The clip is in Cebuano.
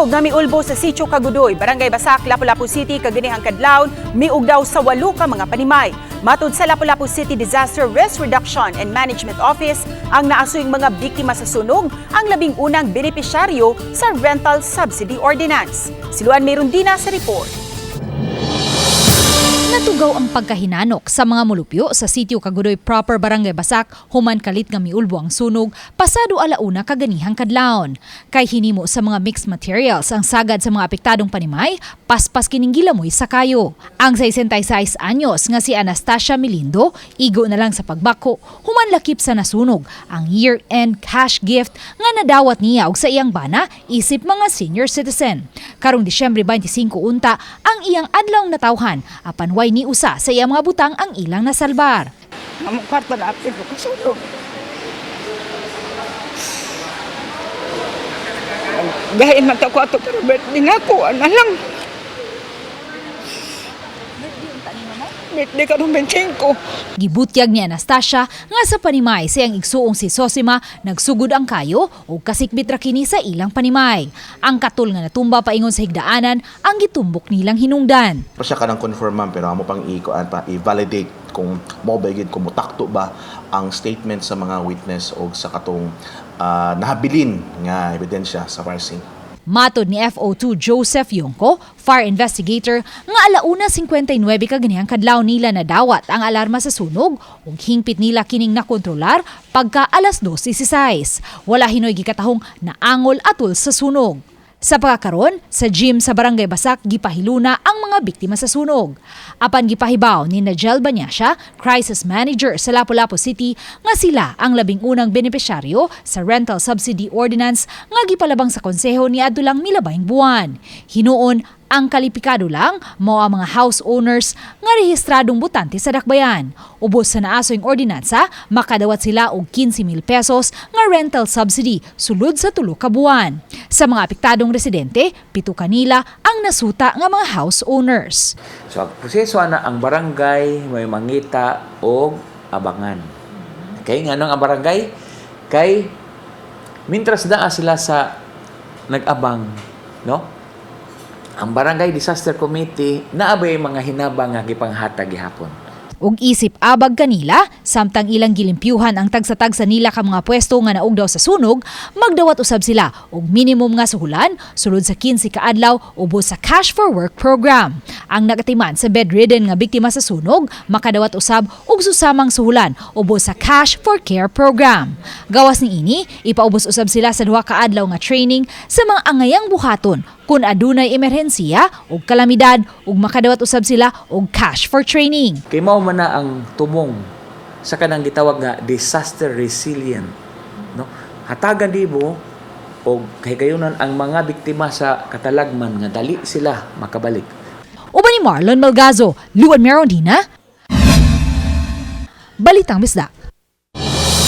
Sunog nga miulbo sa Sitio Kagudoy, Barangay Basak, Lapu-Lapu City kaganihang kadlawon, miugdaw sa walo ka mga panimay. Matud sa Lapu-Lapu City Disaster Risk Reduction and Management Office, ang naasuyng mga biktima sa sunog ang 11 na benepisyaryo sa Rental Subsidy Ordinance. Si Luan Merundina sa report. Natugaw ang pagkahinanok sa mga mulupyo sa Sitio Kagudoy Proper, Barangay Basak, human kalit nga miulbo ang sunog pasado 1:00 kaganihang kadlawon. Kay hinimo sa mga mixed materials ang sagad sa mga apektadong panimay, paspas kining gilamoy sa kayo. Ang 66 anyos nga si Anastasia Milindo, igo na lang sa pagbako human lakip sa nasunog ang year-end cash gift nga nadawat niya og sa iyang bana isip mga senior citizen. Karong Disyembre 25 unta ang iyang adlawng natawhan, apan way ni usa sa iyang mga butang ang ilang nasalbar. Among kwarta na apil ko kasunog. Gahin man ta ko ato pero birthday na ko, ana lang. Birthday karong 25. Gibutyag ni Anastasia nga sa panimay sa iyang igsuong si Sosima nagsugod ang kayo ug kasikbit ra kini sa ilang panimay. Ang katul nga natumba paingon sa higdaanan ang gitumbok nilang hinungdan. Pa siya kanang confirm, ma'am, pero amo pang i pa i-validate kung mo ba gid, kung mutakto ba ang statement sa mga witness o sa katong nahabilin nga ebidensya sa fire scene. Matod ni FO2 Joseph Yongko, fire investigator, nga 1:59 kaganihang kadlaw nila nadawat ang alarma sa sunog ug hingpit nila kining nakontrolar pagka 2:16. Wala hinoy gikatahong naangol atul sa sunog. Sa pagkakaron, sa gym sa Barangay Basak gipahiluna ang mga biktima sa sunog. Apan gipahibaw ni Najel Banyasha, crisis manager sa Lapu-Lapu City, nga sila ang 11 na benepisyaryo sa Rental Subsidy Ordinance nga gipalabang sa konseho niadto lang milabayng buwan. Hinuon, ang kalipikado lang mao ang mga house owners nga rehistradong botante sa dakbayan. Ubos sa naasoyng ordinansa, makadawat sila og 15,000 pesos nga rental subsidy sulod sa 3 ka buwan. Sa mga apektadong residente, 7 kanila ang nasuta nga mga house owners. So ang proseso ana, ang barangay may mangita og abangan. Okay, nganong ang barangay? Kay mintras naa sila sa nag-abang, no? Ang barangay disaster committee naa bay mga hinabang nga gipanghatag gihapon. Ug isip abag kanila, samtang ilang gilimpyuhan ang tagsa-tagsa nila ka mga pwesto nga naugdaw sa sunog, magdawat usab sila og minimum nga suhulan sulod sa 15 ka adlaw ubos sa Cash for Work program. Ang nagatiman sa bedridden nga biktima sa sunog, makadawat usab og susamang suhulan ubos sa Cash for Care program. Gawas niini, ipaubos usab sila sa 2 ka adlaw nga training sa mga angayang buhaton kung adunay emerhensiya o kalamidad ug makadawat usab sila og cash for training. Kay mao man na ang tumong sa kanang gitawag nga disaster resilient, no? Hatagan nimo og kahigayunan ang mga biktima sa katalagman nga dali sila makabalik. Uban ni Marlon Malgazo, Luan Merondina, Balitang Bisdak.